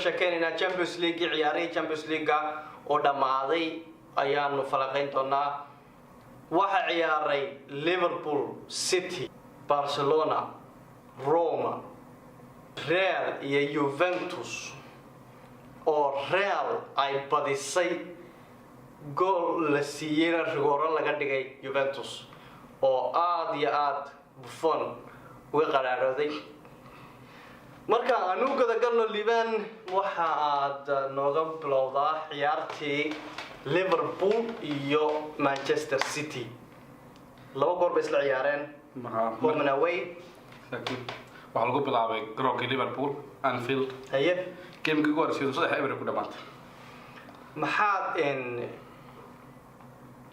Sheekeynaynaa Champions League, ciyaarihii Champions League oo dhammaaday ayaanu falaqayn doonaa. Waxaa ciyaaray Liverpool, City, Barcelona, Roma, Real iyo Juventus, oo Real ay badisay, gool la siiyeyna rigooro laga dhigay Juventus, oo aada iyo aada Buffon uga qaraarooday. Marka aanu gudagalno, Liban, waxa aad nooga bilowdaa ciyaartii Liverpool iyo Manchester City. Laba goor bay isla ciyaareen, home and away. Exactly. Waxaa lagu bilaabay garoonkii Liverpool, Anfield. Gamekii ugu horreysay 3-0 ku dhamaatay. Maxaad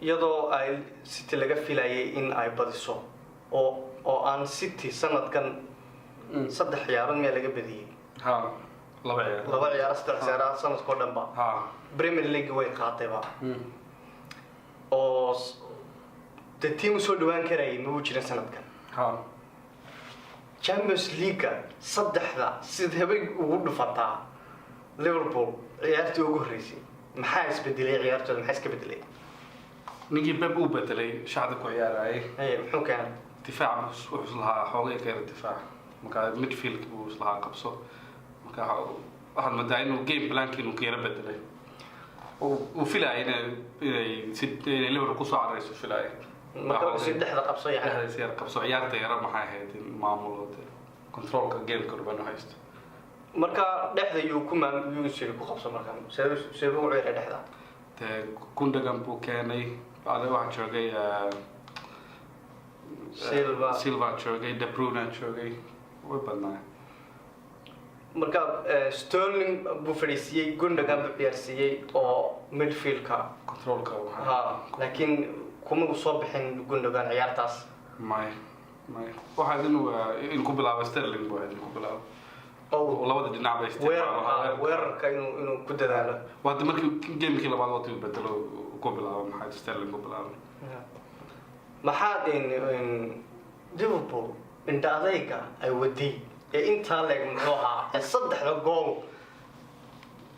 iyadoo ay City laga filayay in ay badiso, oo aan City sanadkan saddex ciyaarood miyaa laga badiyey? Ha, laba ciyaar. Laba ciyaaro, saddex ciyaaro, sanadkoo dhan ba Premier League way qaatayba, oo dee team usoo dhawaan karayay ma uu jirin sanadkan. Champions League saddexda sidee ugu dhufataa Liverpool ciyaartii ugu horreysay? Maxaa isbedelay ciyaartooda? Maxaa iska bedelay? Ninkii Pep uu bedelay shaxda ku ciyaarayay. Haye, muxuu keenay? Difaac wuxuu islahaa xoogay keena difaac, marka midfield buu islahaa qabso. Marka waxaad moodaa inuu game planki inuu ka yara bedelay. Uu filaayay inay Liverpool kusoo cararayso filaayay. Marka wuxuu si dhexda qabso yahay. Dhexdiisa yar qabso, ciyaarta yara, maxay ahayd, in maamulo dee controlka gameka ruban u haysto. Marka dhexda yuu ku maam yuu siri ku qabso? Marka see buu u ciyaray dhexda? Dee Gundogan buu keenay. Bacda waxaa joogay Silva. Silva joogay, De Bruyne joogay, way badnaa. Marka Sterling buu fadhiisiiyey, Gundogan buu ciyaarsiiyey oo midfieldka controlka waxaa. Ha, laakiin kuma soo bixin Gundogan ciyaartaas. May, may, waxaa inuu in ku bilaabo Sterling buu ahayd in ku bilaabo oo oo labada dhinac bay weerar isticmaalo. Weerarka inuu ku dadaalo. Waa markii gamekii labaad wati uu bedelo, ku bilaabo, maxay, Sterling ku bilaabay. Maxaad in Liverpool indha adayga ay waday ee intaa leeg muxuu ahaa, ee saddexda gool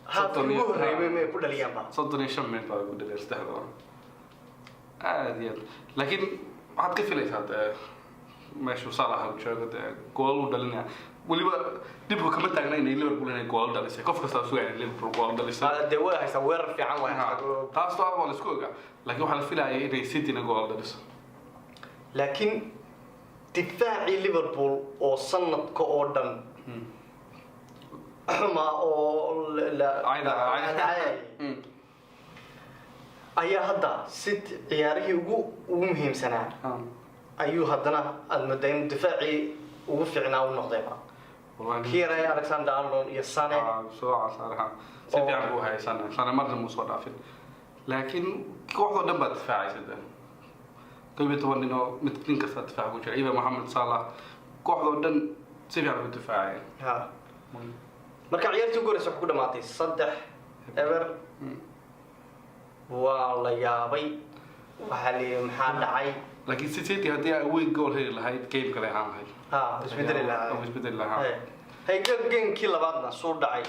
haafkii ugu horreeyay may ku dhaliyaanba? 35 minute baa ku dhaliyay saddexda, aad iyo aad. Laakiin waxaad ka filaysaa dee meeshuu Salah uu joogo, dee goolal uu dhalinaya. Weliba dhibku kama taagna inay Liverpool inay goolal dhalisay. Qof kastaa sugaya inay Liverpool goolal dhalisay. Dee way haystaa, weerar fiican way haystaa. Taas waa la isku ogaa, laakiin waxaa la filayay inay Cityna goolal dhaliso. Laakiin difaacii Liverpool oo sanadka oo dhan xumaa oo Cayda. la ayaa hadda City ciyaarihii ugu muhiimsanaa ayuu haddana aada moodaa in difaacii ugu fiicnaa u noqdayba. Wallahi. Kii Alexander Arnold iyo Sane. Soo casaaraha si fiican buu hayay Sane. Sane marna muu soo dhaafin, laakiin kooxdoo dhan baa difaacaysa de, 11 nin oo mid nin kasta difaac ku jira, even Mohamed Salah, kooxdoo dhan si fiican buu difaacaya. Ha, marka ciyaartii ugu horeysa waxay ku dhamaatay 3-0. Waa la yaabay, waxaa la yidhi maxaa dhacay? Laakiin City haddii ay weyn gool heli lahayd, game kale ahaan lahayd. Ha, isbedeli lahaa. Uu isbedeli lahaa. Hay, gamekii labaadna suu dhacay?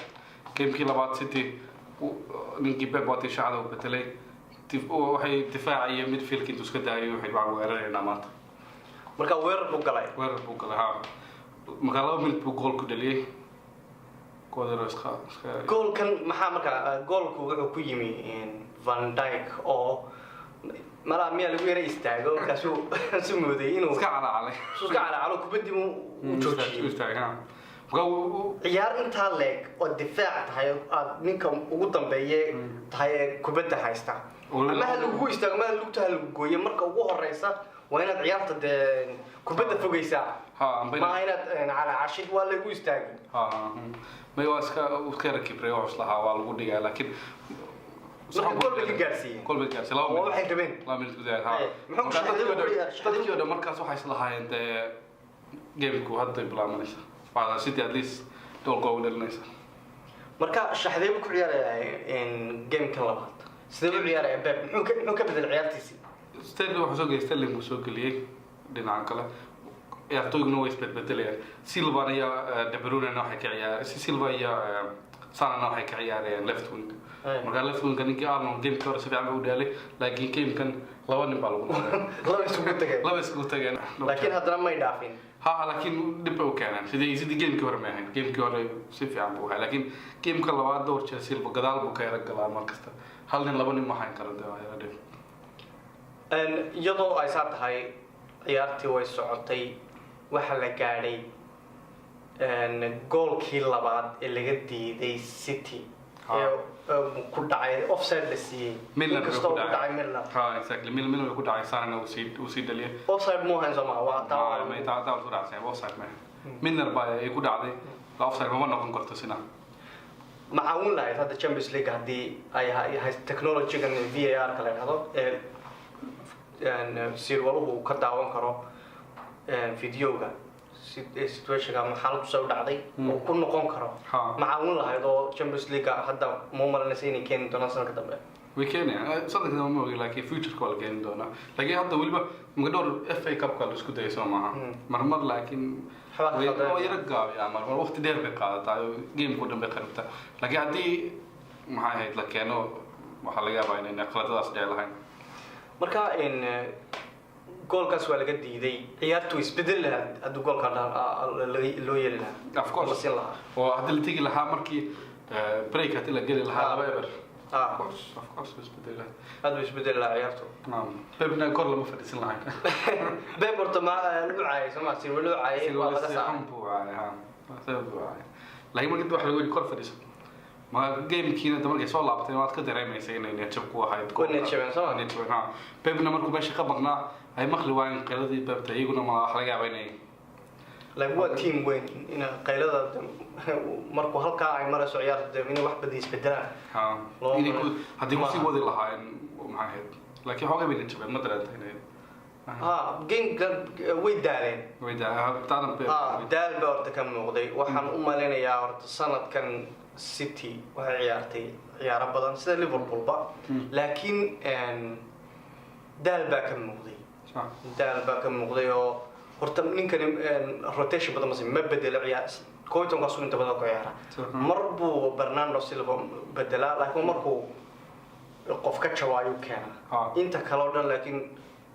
Gamekii labaad City ninkii Pep waati shacda uu bedelay. Waxay difaaca iyo midfieldka intuu iska daayay, waxay waa weeraraynaa maanta. Marka weerar buu galay. Weerar buu galay, ha. Markaa 2 minute buu gool ku dhaliyay, gool yaro iska Goolkan maxaa markaa, goolku wuxuu ku yimi Van Dijk oo malaa miyaa lagu yara istaago, markaasuu su mooday inuu iska calacalay. Suu iska calacalo, kubaddii uu joojiyey. Istaagay, ha. Markaa Ciyaar intaa leeg oo difaac tahay oo aad ninka ugu dambeeye tahay ee kubadda haysta, ama ha lagugu istaago ama lugta ha lagu gooyo, marka ugu horeysa waa inaad ciyaarta dee kubadda fogeysaa. Ha, amba maaha inaad calaacashid waa lagu istaagay. Ha, may, waa iska yara kibray oo islahaa waa lagu dhigaa, laakiin Marka gool bay ka gaarsiiyeen. Gool bay gaarsiiyeen laba Oo minute. waxay rabeen. 2 minute gudaheed, ha. Haye, muxuu Marka shaxdii ku ciyaar- dadkii oo dhan markaas waxay islahaayeen dee gameku hadday bilaabanaysa, waxaa City at least dhowr gool u dhalinaysa. Marka shaxdee buu ku ciyaarayaa gamekan labaad? Sidee buu ciyaarayaa Pep? Muxuu ka bedelay ciyaartiisii? Sterling wuxuu soo geliyay, Sterling buu soo geliyey dhinaca kale. Ciyaartoyguna way isbedbedelayaan. Silva iyo De Bruyne waxay ka ciyaar, Silva iyo Salahna waxay ka ciyaarayaan left wing. Ay. Marka left wingka ninkii Arnold gameka hore si fiican buu u dheelay, laakiin gamekan laba nin baa lagu noqday. Laba isugu tagay. Laba iskugu tageen. Laakiin haddana may dhaafin. Ha, laakiin dhib bay u keeneen. Sidii gamekii hore ma ahayn. Gamekii hore si fiican buu ahaa, laakiin gameka labaad dhowr jeer Silva gadaal buu ka yara galaa. Mar kasta hal nin, laba nin ma hayn karo, dee waa yara dhib. Iyadoo ay saa tahay, ciyaartii way socotay. Waxaa la gaadhay goolkii labaad ee laga diiday City ee ku dhacay offside la siiyey. Milner. Inkastoo ku dhacay Milner. Ha, exactly, Milner ku dhacay, Sanana uu sii dhaliyay. Offside muu hayn, soo maa? Waa taa. Ma taa taa ku dhacay offside ma Milner baa ay ku dhacday la offside ma noqon karto sina. Ma caawin lahayd hadda Champions League haddii ay technology-gan VAR ka la yidhahdo ee sirwaluhu uu ka daawan karo videoga situationka ama xaaladdu soo dhacday oo ku noqon karo? Ma caawin lahayd oo Champions League hadda ma umalanaysa inay keeni doonaan sanadka dambe? Way keenayaan sanadka dambe, ma ogi, laakiin futureka waa la keeni doonaa. Laakiin hadda weliba maka dhowr FA Cupka la isku dayay, soo maaha? Marmar laakiin Waxbaa way khaldamay. oo yara gaabiyaa marmar, waqti dheer bay qaadataa oo gameko dhan bay kharibtaa. Laakiin haddii, maxay ahayd, la keeno, waxaa laga yaabaa inayna khaladadaas dhici lahayn. Marka in goolkaas waa laga diiday, ciyaartu way isbedeli lahayd haddii goolka loo yeeli lahaa. Of course. La siin lahaa. Oo haddii la tegi lahaa markii break, haddii la geli lahaa 2-0. Ah. Of course, of course way isbedeli lahayd. Aad way isbedeli lahaa ciyaartu. Pepna kor lama fadhiisan lahayn. Pep horta ma lagu caayay, soo ma? Si loo caayay, waa laga saaray. Xun buu caayay, ha, sabab buu caayay. Laakiin markii wax lagu yidhi kor fadhiiso, ma gamekiina da markay soo laabtay waad ka dareemaysa inay niyad jab ku ahayd. Way niyad jabeen, soo ma? Niyad jabeen, ha. Pepna markuu meesha ka maqnaa ay maqli waayeen qiladii Pepta, iyaguna ma wax laga yaaba inay Like, waa team weyn ina qaylada markuu halkaa ay marayso ciyaarta de inay wax badan isbedelaan. Ha. Loo Inay ku haddii kusii maaha. wadi lahaayeen, maxay ahayd, laakiin xoogay bay niyad jabeen, ma dareenta inay Ha, game way daaleen. Way daa taana Pep. Ha, daal baa horta ka muuqday. Waxaan u malaynayaa horta sanadkan City waxay ciyaartay ciyaaro badan sida Liverpoolba, laakiin daal baa ka muuqday. Daal baa ka muuqday oo horta ninkani rotation badan mase ma bedelo ciyaar. 11-kaasu inta badan ku ciyaara. Mar buu Bernardo Silva bedelaa, laakiin markuu qof ka jabo ayuu keenaa. Inta kale oo dhan laakiin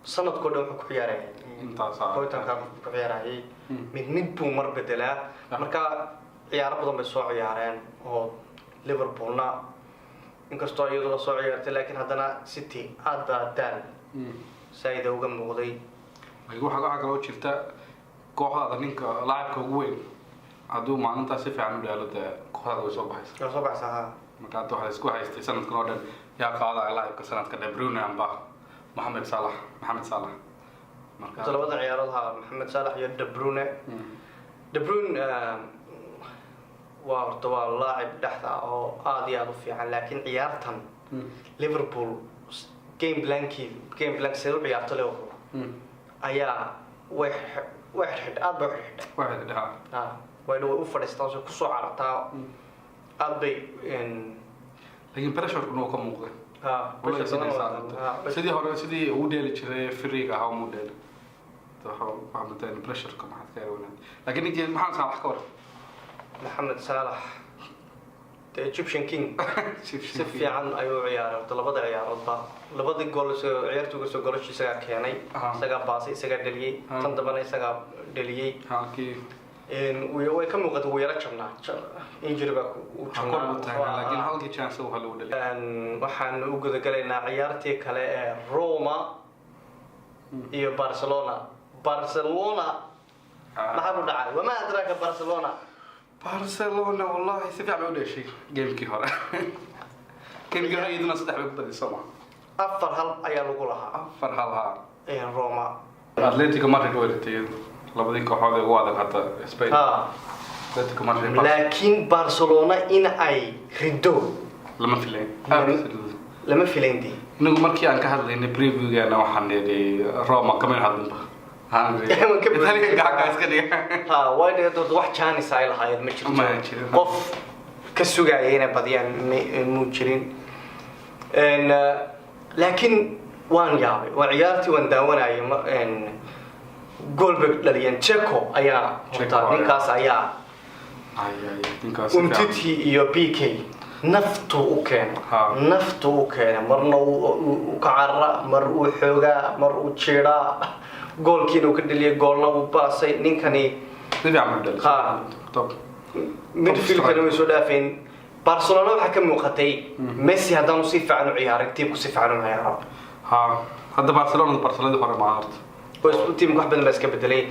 sanadkoo dhan wuxuu ku ciyaarayay intaas. 11-kaa qof ku ciyaarayay. Mid mid buu mar bedelaa. Marka ciyaaro badan bay soo ciyaareen oo Liverpoolna inkastoo iyaduna soo ciyaartay, laakiin haddana City aad baa daal saaida uga muuqday. Laakiin waxaa kaloo jirta kooxdaada ninka laacibka ugu weyn hadduu maalintaas si fiican u dheelo, dee kooxdaada way soo baxaysa. Waa soo baxaysa, ha. Marka hadda waxaa isku haystay sanadkan oo dhan yaa qaadaya laacibka sanadka, De Bruyne amba Mohamed Salah, Maxamed Salah. Marka Horta labada ciyaarood, ha, Maxamed Salah iyo De Bruyne. De Bruyne waa horta waa laacib dhexda ah oo aad iyo aad u fiican, laakiin ciyaartan Liverpool game plankii, game plan sida u ciyaarto Liverpool ayaa way xidhxidh, aad bay u xidhxidhay. Waxay dhahaa. Ha, way u fadhiistaan soo kusoo carartaa, aad bay Laakiin pressurekuna uu ka muuqday. Ha. Wallahi pressure sidii badan saarantay. Ha, sidii hore, sidii uu dheeli jiray freega ahaa umuu dheeli. Waxa mataan pressureka maxaad ka wanaag. Laakiin ninkii Maxamed Salah ka war? Maxamed Salah, the Egyptian King, si fiican ayuu u ciyaaray horta labada ciyaaroodba. Labadii gool ciyaarta uga soo golasha isagaa keenay, isagaa baasay, isagaa dhaliyey. Tan dambena isagaa dhaliyey. Halkii Way ka muuqata wuu yaro jabnaa, injury baa u kor buu jabnaa. taagnaa, laakiin halkii chance waxa lagu dhaliyay. Waxaan u gudagalaynaa ciyaartii kale ee Roma iyo Barcelona. Barcelona maxaa ku dhacay? Wama adraaka Barcelona. Barcelona wallahi si fiican bay u dheshay gamekii hore. Gamekii hore iyaduna saddex bay ku badisay, soo ma? 4-1 ayaa lagu lahaa. 4-1, ha. Roma. Atletico Madrid way ritay labadii kooxood ee ugu adag hadda Spain. Atletico Madrid. Laakiin Barcelona in ay rido lama filayn. Lama filayn dee. Inagu markii aan ka hadlaynay previewgeena waxaan nidhi Roma kama hadlinba. Waxaan nidhi Waan ka Italian gacanka iska dhiga. Ha, way dheer doorta, wax chance ay lahayd ma jirto. Ma jirin. Qof ka sugaya inay badiyaan muu jirin. Laakiin waan yaabay, waa ciyaartii waan daawanayay, gool bay dhaliyeen. Dzeko ayaa Dzeko horta ayaa. Ninkaas ayaa Ay ay, ninkaas si fiican. Umtiti iyo Piqué naftuu u keena. Naftuu u keena, marna uu ka carara, mar uu xoogaa, mar uu jiiraa, goolkiina uu ka dheliyay, goolna uu baasay ninkani. Si fiican buu dhaliyay. Top. Midfieldkana way soo dhaafeen. Barcelona waxaa ka muuqatay Messi haddaanu si fiican u ciyaarin, tiimku si fiican u ciyaaro. Ha, hadda Barcelona Barcelonadii hore ma horta. Oo tiimka wax badan baa iska bedelay.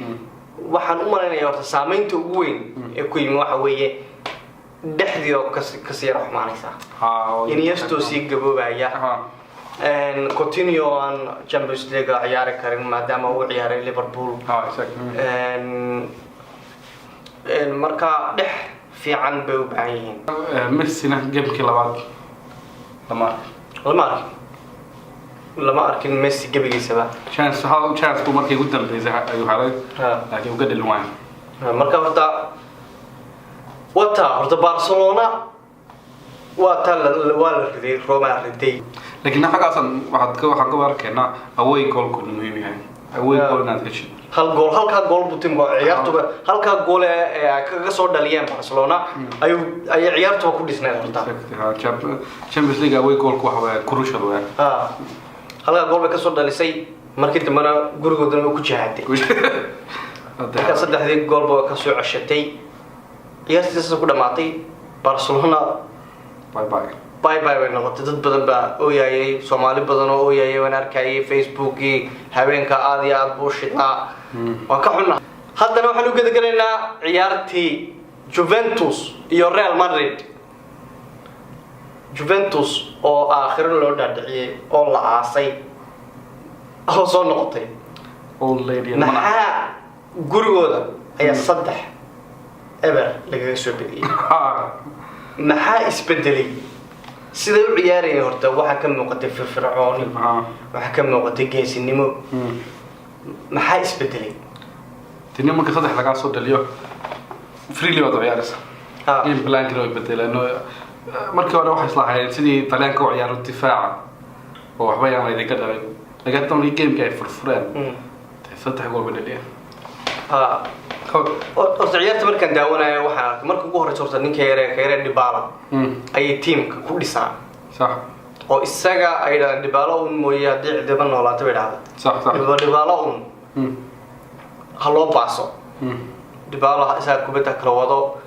Waxaan u malaynayaa horta saameynta ugu weyn ee ku yimi waxa weeye dhexdii oo kasii yara xumaanaysa. Iniesta sii gaboobaya, Coutinho aan Champions League ciyaari karin maadaama uu ciyaaray Liverpool. Ha, exactly. Marka dhex fiican bay u baahan yihiin. Messina gamekii labaad lama arkin. Lama arkin, lama arkin Messi gebigiisaba. Chance, hal chance buu markii ugu dambeysay ayuu helay, laakiin uga dhalin waayo. Marka horta wata horta Barcelona waa taa waa la riday, Roma riday. Laakiin xaggaasan waxaan ka arkaynaa away goalku inuu muhiim yahay, away goal inaad heshid. Hal gool, halkaa gool buu tiimku ciyaartuba, halkaa gool ee ay kaga soo dhaliyeen Barcelona ayuu ayay ciyaartuba ku dhisnayd horta. Exactly, ha, Champions League away goalku waxa weeye crucial weeye. Ha, halkaa gool bay kasoo dhalisay, markii dambena gurigoodana way ku jihaaday. Markaa saddexdii goolba waa kasoo ceshatay, ciyaartii saas ku dhamaatay Barcelona. Bye bye. Bye bye bay noqotay. Dad badan baa ooyayay, Soomaali badan oo ooyayay waan arkayay Facebookii habeenka, aad iyo aad buu u shidnaa, waan ka xunnaa. Haddana waxaan u gedagelaynaa ciyaartii Juventus iyo Real Madrid. Juventus oo aakhiro loo dhaadhiciyey oo la aasay oo soo noqotay. Old lady and mana. Maxaa gurigooda ayaa 3-0 lagaga soo bediyey? Maxaa isbedelay? Siday u ciyaarayeen horta waxaa ka muuqatay firfircooni, waxaa ka muuqatay geesinimo. Maxaa isbedelay? Tini marka saddex lagaa soo dhaliyo, freely baad u ciyaaraysaa. Game plankina way bedeleen oo markii hore waxay islahaayeen sidii Talyaanka u ciyaaro difaaca oo waxba yaan laydinka dhalin, laakiin hadda markii gameka ay furfureen, dee saddex gool bay dhaliyeen. Horta ciyaarta markaan daawanayo waxaan arkay marka ugu horeysa horta ninka yare ka yare Dybala ayay tiimka ku dhisaan oo isaga ay dhahdaan Dybala un mooye haddii cidiba noolaato bay dhahda. sax sax Dybala un ha loo baaso, Dybala isaga kubadda kala wado.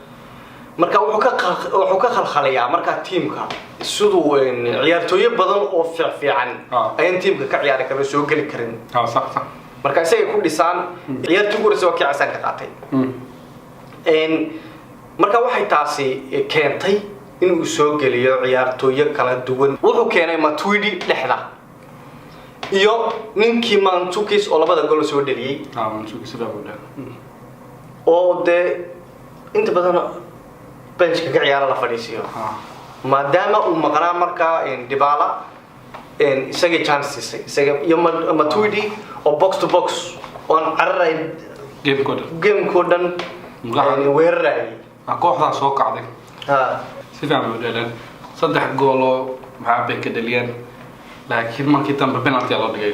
Marka wuxuu ka khalkhalayaa markaa tiimka siduu ciyaartooyo badan oo fiicfiican ayaan tiimka ka ciyaari karin, soo geli karin. Ha, sax sax. Marka isagay ku dhisaan. Ciyaartii ugu horeysa waa kii casaan ka qaatay. Marka waxay taasi keentay inuu soo geliyo ciyaartooyo kala duwan. Wuxuu keenay Matuidi dhexda iyo ninkii Mandzukic oo labada gol soo dheliyey. Ha, Mandzukic sidaa buu dhalay. Oo dee inta badan benchka ka ciyaara la fadhiisiyo, maadaama uu maqnaa markaa Dybala, isagay chance siisay isaga iyo Matuidi oo box to box oon cararay gamekooda. Gamekoo dhan weerarayay. Kooxdaa soo kacday. Si fiican bay u dheleen, saddex gool oo maxaa bay ka dhaliyeen, laakiin markii dambe penalty aa loo dhigay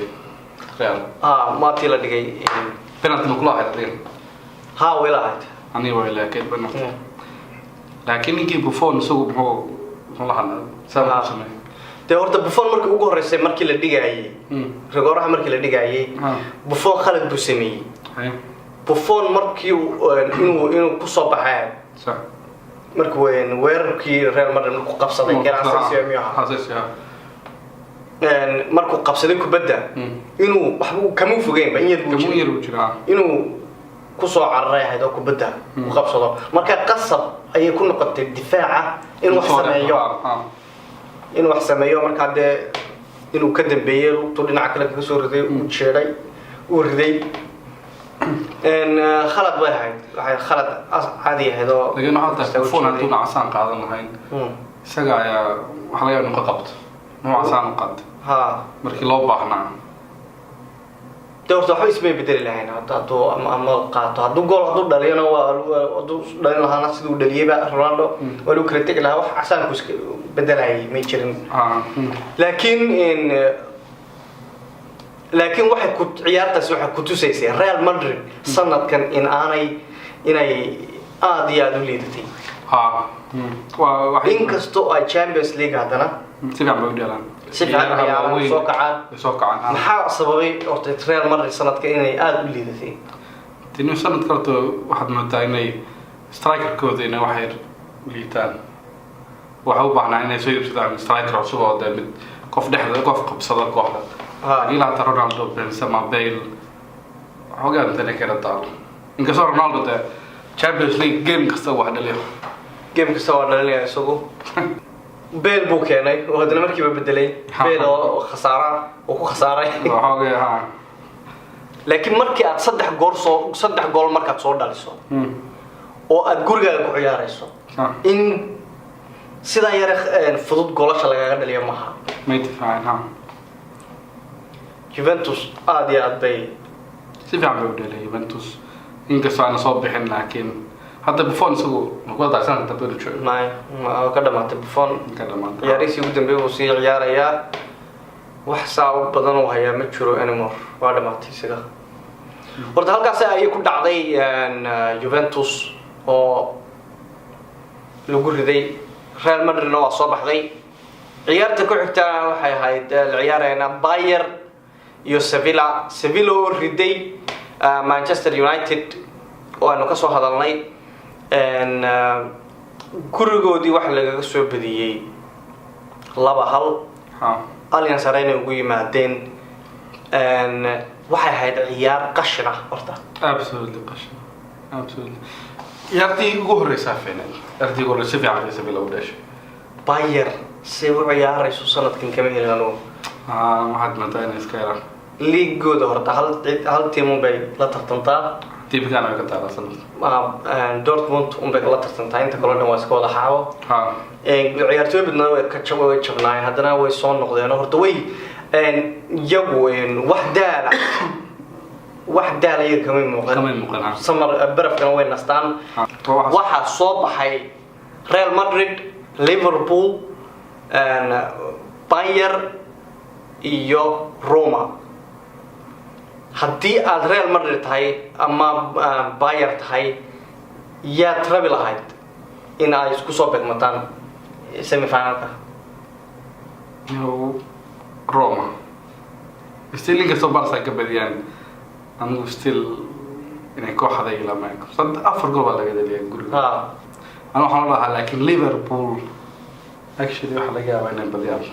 Real. Ha, maatii la dhigay. Penalty ma kula ahayd adiga? Ha, way lahayd. Aniga way laakeed penalty, laakiin ninkii Buffon isagu muxuu la hadlaa saa muxuu sameeyey? Dee horta Buffon markii ugu horreysay markii la dhigayay rigooraha markii la dhigayay, Buffon khalad buu sameeyey. Buffon markii inuu kusoo baxay markii weerarkii Real Madrid markuu qabsaday Asensio miyuu ahaa? Asensio. Markuu qabsaday kubadda inuu waxba kama fogeyn ba, in yar buu Gamu jiray. Yar buu jiraa. Inuu kusoo cararay ahayd oo kubadda ku qabsado. Marka qasab ayay ku noqotay difaaca inuu wax sameeyo, inuu wax sameeyo. Markaa dee inuu ka dambeeyey, lugtuu dhinaca kale kaga soo riday, uu jeeday, uu riday. Khalad bay ahayd, waxay khalad caadi ahayd oo Laakiin waxaa tahay Buffon hadduu casaan qaadan lahayn, isaga ayaa waxa laga yaaba inuu ka qabto, inuu casaan u qaatay markii loo baahnaa. Dee horta waxba ismay bedeli lahayn hadda hadduu ama qaato, hadduu gool hadduu dhaliyana waa hadduu dhalin lahaana siduu dhaliyeyba Ronaldo waa lagu kala tegi lahaa, wax casaanku iska bedelayay may jirin. Laakiin waxay ku ciyaartaasi waxay ku tusaysay Real Madrid sanadkan in aanay inay Aada iyo aada u liidatay. Ha, waa waxay Inkastoo ay Champions League haddana si fiican bay u dheelaan. Si fiican Ciyaaraha ciyaaraan, waaweyn soo kacaan. Way soo kacaan, ha. Maxaa sababay horta Real Madrid sanadka inay aada u liidatay? Tini sanad kaleto waxaad moodaa inay strikerkooda inay wax yar liitaan. Waxay u baahnaa inay soo iibsadaan striker cusub oo dee mid qof dhexda qof qabsada kooxda. Ilaa hata Ronaldo, Benzema, Bale xoogaa intana kala taalo, inkastoo Ronaldo dee Champions League game kasta wax dhaliyo. Game kasta waa dhalinaya isagu. Bale buu keenay oo haddana markiiba bedelay. Bale oo khasaara oo ku khasaaray. Waxoogaa, ha. Laakiin markii aad saddex gool markaad soo dhaliso oo aad gurigaaga ku ciyaarayso, in sidaa yare fudud goolasha lagaga dhaliyo maaha. May difaacin, ha. Juventus aada iyo aad bay Si fiican bay u dhelay Juventus, inkastoo aana soo bixin, laakiin hadda Buffon isagu ma kula daacsan dambe inuu joogo? Maya, ma ka dhamaatay Buffon. Ka dhamaatay. Ciyaarihiisii ugu dambeeyay wuu sii ciyaarayaa, wax saa u badan uu hayaa ma jiro anymore, waa dhamaatay isaga. Horta halkaas ayay ku dhacday Juventus oo lagu riday. Real Madridna waa soo baxday. Ciyaarta ku xigta waxay ahayd la ciyaarayna Bayer iyo Sevilla. Sevilla oo riday Manchester United oo aanu kasoo hadalnay. Gurigoodii waxa lagaga soo badiyey 2-1. Allianz Arena ugu yimaadeen. Waxay ahayd ciyaar qashin ah horta. Absolutely qashin, absolutely. Ciyaartii ugu horeysaa fiicneed, ciyaartii ugu horeysa si fiican bay Sevilla u dhashay. Bayer say u ciyaarayso sanadkan kama helin anugu. Waxaad moodaa inay iska yaraan. Liigooda horta hal cid, hal team unbay la tartantaa. Tiimkaan way ka taalaa sanadka. Dortmund unbay la tartantaa, inta kaloo dhan waa iska wada xaawo. Ciyaartooy badnaa way jabnaayeen, haddana way soo noqdeen. Horta way iyagu wax daala iyaga kamay muuqan. Kamay muuqan, ha. Samar barafkana way nastaan. Waxaa soo baxay Real Madrid, Liverpool, Bayer iyo Roma. Haddii aad Real Madrid tahay ama Bayer tahay, yaad rabi lahayd in ay isku soo begmataan semifinalka? Roma still, inkastoo Barca ay ka badiyaan, anigu still inay kooxda ilama saddex afar gool baa laga dhaliyay guriga. Anigu waxaan lahaa, laakiin Liverpool actually waxaa laga yaabaa inay badiyaan.